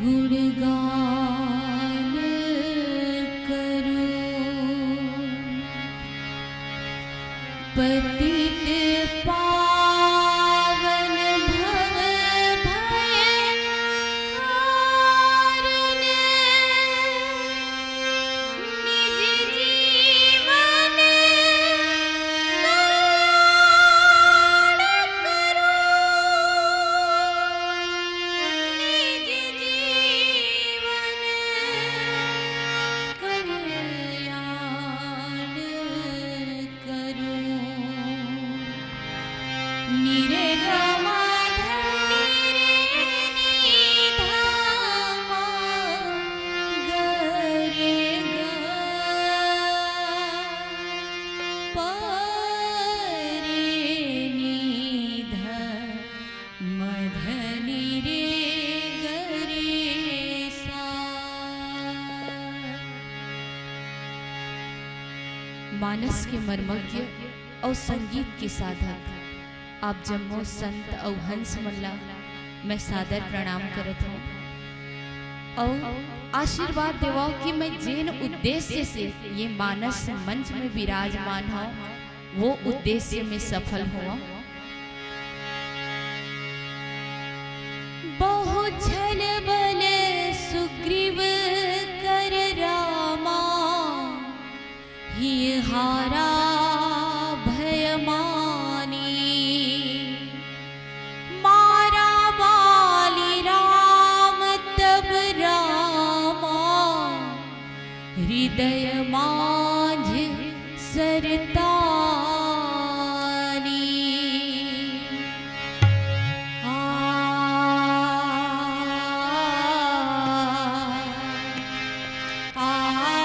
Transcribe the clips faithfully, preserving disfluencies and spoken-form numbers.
गुणगान करूं। पतित पावन भव भय हारन, निज जीवन कल्याण करूं। निज जीवन कल्याण करूं। निरे ग म ध निरे नी ध म ग रे ग। प रे नी ध म ध निरे ग रे सा। मानस के मर्मज्ञ अउ संगीत के साधक आप जम्मो संत अउ हंस मन ला मैं सादर प्रणाम करत हौं अउ आशीर्वाद देवव कि मैं जेन उद्देश्य से ये मानस मंच में विराजमान हौं, वो उद्देश्य में सफल होवं। बहु छल बल सुग्रीव कर रामा, हिय हारा भय मानी। मारा बाली राम तब रामा, हृदय माझ सरतानी। आ, आ, आ, आ।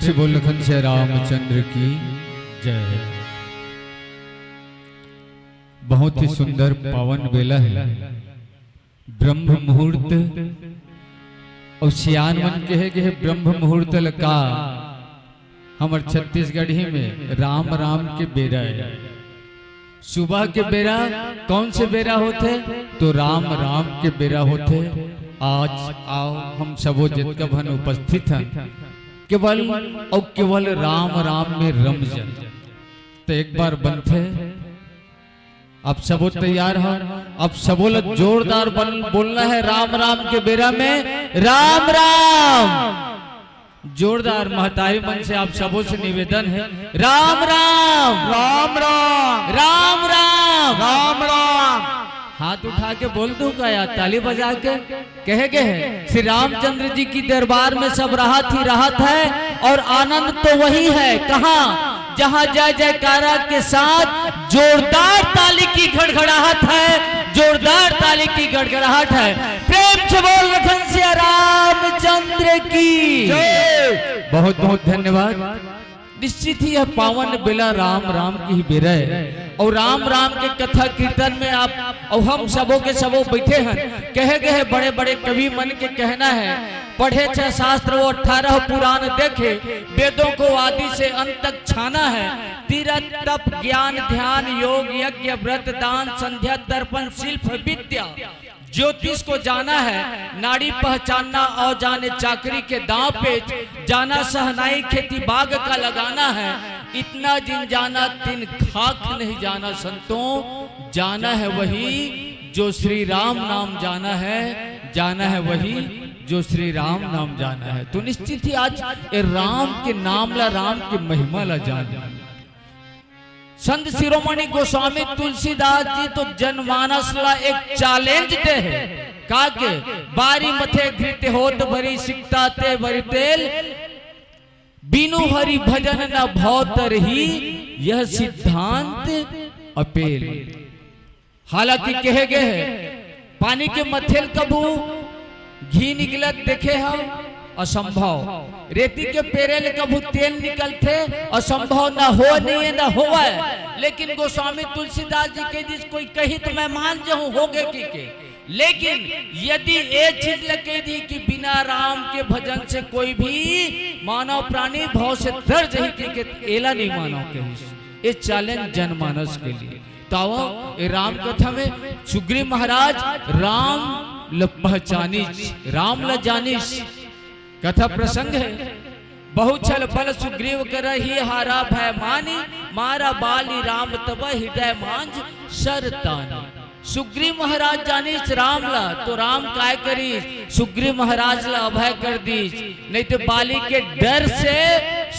से बोल लखन से रामचंद्र की जय। बहुत ही सुंदर पावन बेला है, ब्रह्म मुहूर्त। अउ सियान मन कहे गे हे ब्रह्म मुहूर्त ल का, हमर छत्तीसगढ़ी में राम राम के बेरा है। सुबह के बेरा कौन से बेरा होथे? तो राम राम के बेरा होथे। आज आओ हम सबो जतका भन उपस्थित हन, केवल अउ केवल राम राम में रम जन। तो एक बार बनथे, आप सबो तैयार हो? आप सबो ला जोरदार बन, बोलना है राम राम के बेरा में, राम राम। जोरदार महतारी मन से आप सबों से निवेदन है, राम राम। राम राम। राम राम। राम राम। हाथ उठा के बोल दूं का यार, ताली बजा के? कहे गे हे, श्री रामचंद्र जी की दरबार में सब राहत ही राहत है और आनंद तो वही है। कहाँ? जहाँ जय जयकारा के साथ जोरदार ताली की घड़घड़ाहट है, जोरदार ताली की घड़घड़ाहट है। प्रेम से बोल लखन सिया रामचंद्र की जय। बहुत बहुत धन्यवाद। निश्चित ही यह पावन बेला राम राम की ही बेरा है और राम राम के कथा कीर्तन में आप और हम सबों के सबों बैठे हैं। कहे गे हे बड़े बड़े कवि मन के कहना है, पढ़े छह शास्त्र वो अठारह पुराण देखे, वेदों को आदि से अंत तक छाना है। तीरथ तप ज्ञान ध्यान योग यज्ञ व्रत दान संध्या तर्पण शिल्प विद्या ज्योतिष को जाना है, नाड़ी पहचानना और जाने चाकरी के दांव पेच, जाना सहनाई खेती बाग का लगाना है। इतना जिन जाना तिन खाक नहीं जाना संतों, जाना है वही जो श्री राम नाम जाना है, जाना है वही जो श्री राम नाम जाना है। तो निश्चित ही आज ये राम के नाम ला, राम की महिमा ला जान। संत शिरोमणि गोस्वामी तुलसीदास जी तो जनमानस ला एक चैलेंज दे हे, का के? बारी मथे घृत होत भरी सिकता ते भरी तेल, बिनु हरि भजन न भव तरही, यह सिद्धांत अपेल। हालांकि कहे गे हे, पानी के मथे ल कभू घी निकलत देखे हव? असंभव। रेती के पेरे ले कभू तेल निकलथे? असंभव, न हो नहीं है, न होवय। लेकिन गोस्वामी तुलसीदास जी कहि दिस, कोई कही तो मैं मान जाहूं, होगे कि के। लेकिन यदि ये चीज ल कहि दी कि बिना राम के भजन से कोई भी मानव प्राणी भव से तर जही कि के, एला नहीं मानव कहिस। ये चैलेंज जनमानस के लिए। तो आवो, ए राम कथा में सुग्रीव महाराज राम ल पहचानिस, राम ल जानिस। कथा प्रसंग है। बहु छल बल सुग्रीव करहि हारा भय मानी, मारा बाली राम तब हृदय मांझ शर तानी। सुग्रीव महाराज जानिस राम ला, तो राम काय करिस? सुग्रीव महाराज ला अभय कर दिस। नहीं तो बाली के डर से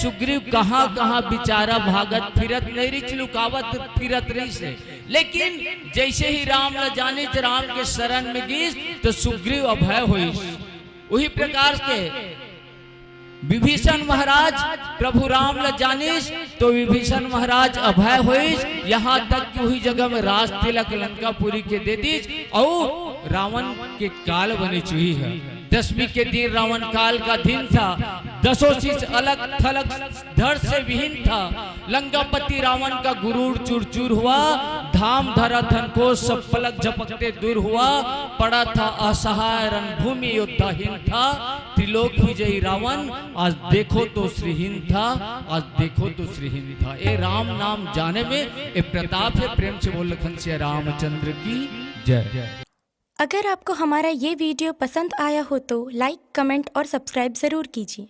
सुग्रीव कहाँ-कहाँ बिचारा भागत फिरत नहीं रिहिस, लुकावत फिरत रिहिस हे। लेकिन जैसे ही राम ला जानिस, राम के शरण में गिस, तो सुग्रीव अभय होइस। उही प्रकार के विभीषण महाराज प्रभु राम ला जानिस, तो विभीषण महाराज अभय होइस। यहाँ तक कि उही जगह में राज तिलक लंकापुरी के दे दिस, अउ रावण के काल बने चुही है। दसवीं के दिन रावण काल का दिन था। दसों शिष्य अलग थलग धड़ से विहीन था। लंकापति रावण का गुरूर चूर चूर हुआ, धाम धरा थन को सब पलक झपकते दूर हुआ। पड़ा था असहाय रणभूमि योद्धाहीन था, त्रिलोक विजयी रावण आज देखो तो श्रीहीन था, आज देखो तो श्रीहीन था। ए राम नाम जाने में ए प्रताप है। प्रेम से बोल लखन सिया रामचंद्र की जय। अगर आपको हमारा ये वीडियो पसंद आया हो तो लाइक, कमेंट और सब्सक्राइब ज़रूर कीजिए।